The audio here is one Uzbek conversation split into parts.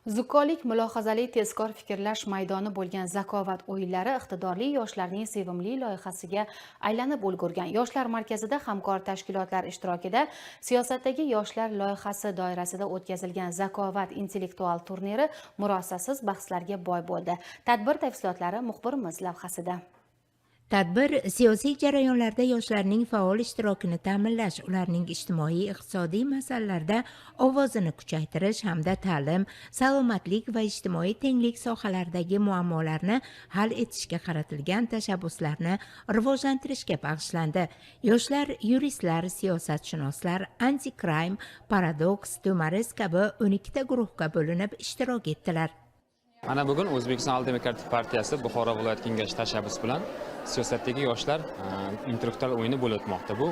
Zukolik, mulohazali, tezkor fikrlash maydoni bo'lgan Zakovat o'yinlari iqtidorli yoshlarning sevimli loyihasiga aylanib ulgurgan. Yoshlar markazida hamkor tashkilotlar ishtirokida "Siyosatdagi yoshlar" loyihasi doirasida o'tkazilgan Zakovat intellektual turniri murosasiz bahslarga boy bo'ldi. Tadbir tafsilotlari muxbirimiz lavhasida. Tadbir siyosiy jarayonlarda yoshlarning faol ishtirokini ta'minlash, ularning ijtimoiy, iqtisodiy masalalarda ovozini kuchaytirish hamda ta'lim, salomatlik va ijtimoiy tenglik sohalaridagi muammolarni hal etishga qaratilgan tashabbuslarni rivojlantirishga bag'ishlandi. Yoshlar yuristlar, siyosatshunoslar, anti-crime, paradoks, To'maris kabi 12 ta guruhga bo'linib ishtirok etdilar. Mana bugun O'zbekiston Xalq demokratik partiyasi Buxoro viloyat kengashi tashabbusi bilan "Siyosatdagi yoshlar" intellektual o'yini bo'lib o'tmoqda. Bu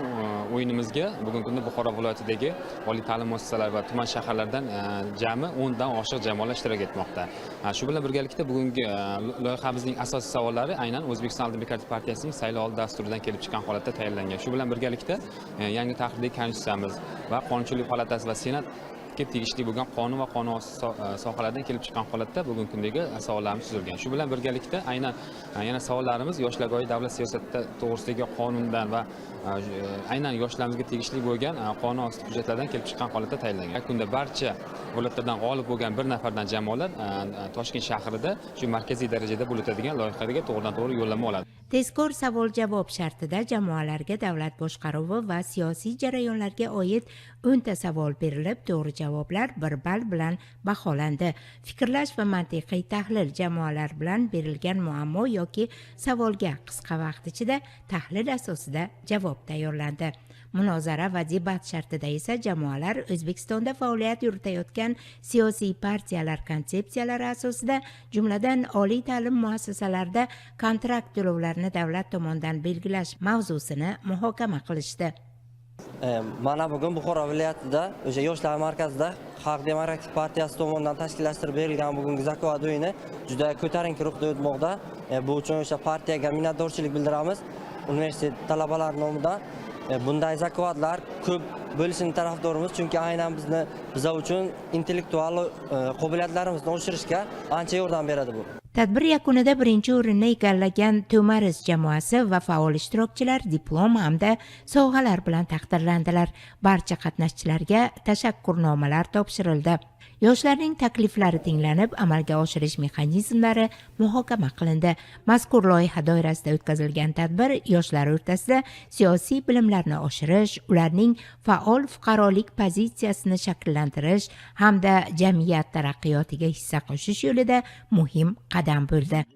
o'yinimizga bugungi kunda Buxoro viloyatidagi oliy ta'lim muassasalari va tuman shaharlaridan jami 10 dan oshiq jamoalar ishtirok etmoqda. Shu bilan birgalikda bugungi loyihamizning asosiy savollari aynan O'zbekiston Xalq demokratik partiyasining saylovoldi dasturidan kelib chiqqan holatda tayyorlangan. Shu bilan birgalikda yangi tahrirdagi konstitutsiyamiz va Qonunchilik palatasi va Senat tegishli bo'lgan qonun va qonun sohalardan kelib chiqqan holatda bugungi kundagi savollarimiz tuzilgan. Shu bilan birgalikda aynan yana savollarimiz yoshlarga oid davlat siyosati to'g'risidagi qonundan va aynan yoshlarimizga tegishli bo'lgan qonun osti hujjatlardan kelib chiqqan holatda tayyorlangan. Yakunda barcha viloyatlardan g'olib bo'lgan bir nafardan jamoalar Toshkent shahrida shu markaziy darajada bo'lib o'tadigan loyihaga to'g'ridan to'g'ri yo'llanma oladi. Tezkor savol javob shartida jamoalarga davlat boshqaruvi va siyosiy jarayonlarga oid 10 ta savol berilib, to'g'ri javoblar 1 ball bilan baholandi. Fikrlash va mantiqiy tahlil jamoalar bilan berilgan muammo yoki savolga qisqa vaqt ichida tahlil asosida javob tayyorlandi. Munozara va debat shartida esa jamoalar O'zbekistonda faoliyat yuritayotgan siyosiy partiyalar konsepsiyalari asosida, jumladan, oliy ta'lim muassasalarida kontrakt to'lovlarini davlat tomonidan belgilash mavzusini muhokama qilishdi. Mana bugun Buxoro viloyatida o'sha yoshlar markazida Xalq demokratik partiyasi tomonidan tashkillashtirib berilgan bugungi Zakovat o'yini juda ko'tarinki ruhda o'tmoqda. Bu uchun o'sha partiyaga minnatdorchilik bildiramiz. Universitet talabalari nomidan bunday zakovatlar ko'p bo'lishini tarafdorimiz, chunki aynan biza uchun intellektual qobiliyatlarimizni oshirishga ancha yordam beradi bu. Tadbir yakunida birinchi o'rinni egallagan To'maris jamoasi va faol ishtirokchilar diplom hamda sovg'alar bilan taqdirlandilar. Barcha qatnashchilarga tashakkurnomalar topshirildi. Yoshlarning takliflari tinglanib, amalga oshirish mexanizmlari muhokama qilindi. Mazkur loyiha doirasida o'tkazilgan tadbir yoshlar o'rtasida siyosiy bilimlarni oshirish, ularning faol fuqarolik pozitsiyasini shakllantirish hamda jamiyat taraqqiyotiga hissa qo'shish yo'lida muhim qadam bo'ldi.